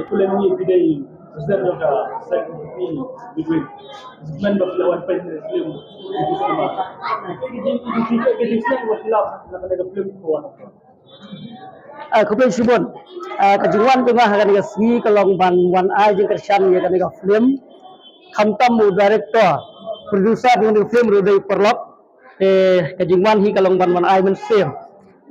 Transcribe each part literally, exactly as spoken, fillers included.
Pule ngi pidai President jong ka Seng P P Midway. Semen ba pila wan pen film di cinema. Ka jing ka jing ka jing ka jing ka film ko wan. Ah, khublei shibun. Ah, ka jingwan jong nga ha kane ka sngi ka long ban wan ai jingkyrshan ïa kane ka film. Khamtam u director, producer jong kane ka film ruh dei paralok. Te ka jingwan hi ka long ban wan ai mynsiem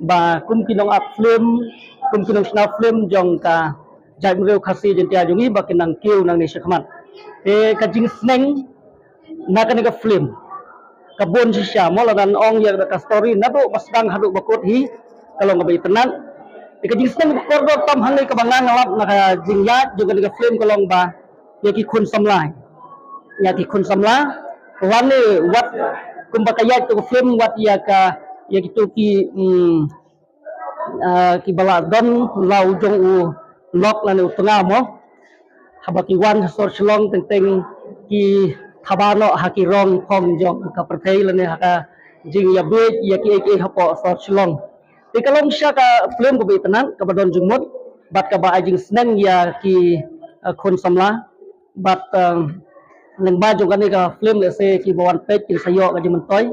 ba kum ki nongak film, kum ki nongshna film jong ka jaitbynriew Khasi Jaiñtia jong ngi ba kin nang kiew nangne shakhmat. Te ka jingsneng na kane ka film ka bun shisha, mo, lada ngan ong ïa ka story naduh ba sdang haduh ba kut hi ka long kaba itynnad. Te ka jingsneng ba kordor tam hangne kaba nga lap na ka jingïaid jong kane ka film ka long ba ïa ki khun samla, ïa ki khun samla. Lane wat kumba ka ïaid tu ka film, wat ïa ka, ïa kitu ki, mm, ah, kiba la don la u jong u lok lane u tnga, mo. Haba ki wan ha sor Shillong teng teng ki thaba noh ha ki rong phong jong ka pyrthei lane ha ka jingïabit ïa kiei kiei hapoh sor Shillong. Te ka long shisha ka film kaba itynnad, kaba don jingmut bad kaba ai jingsneng ïa ki, ah, khun samla. Bad, ah, lyngba jong kane ka film lehse kiba wan peit kin sa ïoh ka jingmyntoi.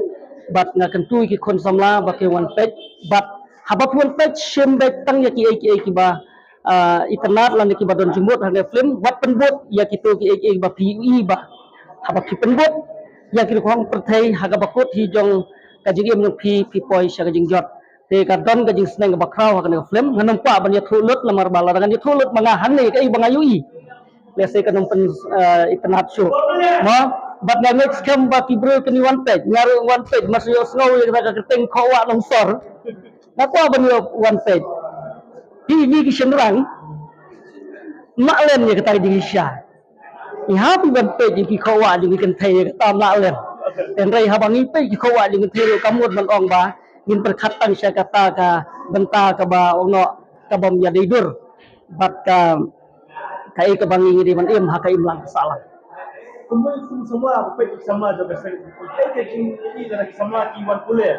Bad nga kyntu ïa ki khun samla ba kin wan peit. Bad haba phi wan peit shim beit tang ïa kiei kiei kiba, ah, itynnad lane kiba don jingmut ha kane ka film. Wat pynbud ïa kitu kiei kiei ba phi ïohi ba haba phi pynbud ïa ki rukom pyrthei ha kaba kut hi jong ka jingim jong phi, phi poi sha ka jingjot. Te ka don ka jingsneng kaba khraw ha kane ka film. Ngan ym kwah ban ïathuh lut namar ba lada ngan ïathuh lut ma nga hangne kaei ba nga ïohi, lehse kan ym pyn, eh, itynnad shuh. Mo, bad nga ngeit skhem ba ki briew kin wan peit, nga ruh wan peit, mar shu ïohsngew ïa kata ka kyrteng Khohwah Nongsor. Nga kwah ban ïoh wan peit. Phi, phi ki shynrang, mlien ïa kata ka jingshisha. Ngi hap ban peit ïa ki khohwah jong ki kynthei ïa kata mlien. Hynrei haba ngi peit ki khohwah jong ki kynthei ruh kam mut ban ong ba ngin pyrkhat tang sha kata ka bynta kaba ong noh ka bym ïadei dur bad ka, kaei kaba ngi dei ban im ha ka imlang ka sahlang. Kumno kum samla ba peit ki samla jong ka seng. Peit ki jing ki samla ki wan pule.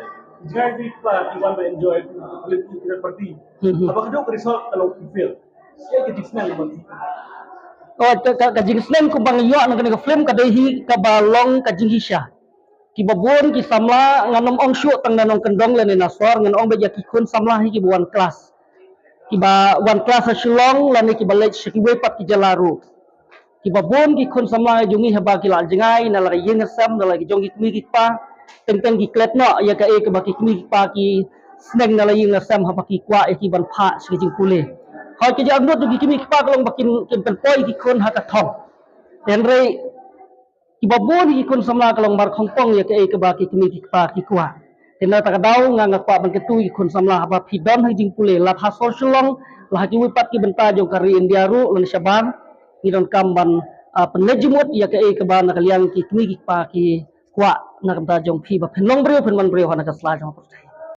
Jngai ki pa ki wan ba enjoy ki party. Hmm, hmm. Haba ka duk result ka long ki fail. Oh, ka, ka, ka jingsneng kumba nga ïoh na kane ka film ka dei hi kaba long ka jingshisha. Kiba bun ki samla, ngan ym ong shuh tang na nongkyndong lane na sor, ngan ong beit ïa ki khun samla hi kiba wan klas. Kiba wan klas ha Shillong lane kiba leit sha kiwei pat ki jylla ruh. Kiba bun ki khun samla jong ngi haba ki la jngai na la ka ïing ka sem, na la ki jong ki kmie ki kpa, teng teng ki klet noh ïa kaei kaba ki kmie ki kpa ki sneng na la ïing na sem haba ki kwah ïa ki ban phah sha ka jingpule. Hooid, ka jingangnud jong ki kmie ki kpa ka long ba kin, kin pynpoi ki khun ha ka thong. Hynrei kiba bun ki khun samla ka long markhongpong ïa kaei kaba ki kmie ki kpa ki kwah. Te na kata ka daw nga, nga kwah ban kyntu ïa ki khun samla haba phi don ha ka jingpule, la ha sor Shillong, la ha kiwei pat ki bynta jong ka ri India ruh lane shabar, ngi donkam ban, ah, pynleit jingmut ïa kaei kaba na ka liang ki kmie ki kpa ki kwah na ka bynta jong phi ba phin long briew, phin man briew ha na ka sla jong ka pyrthei.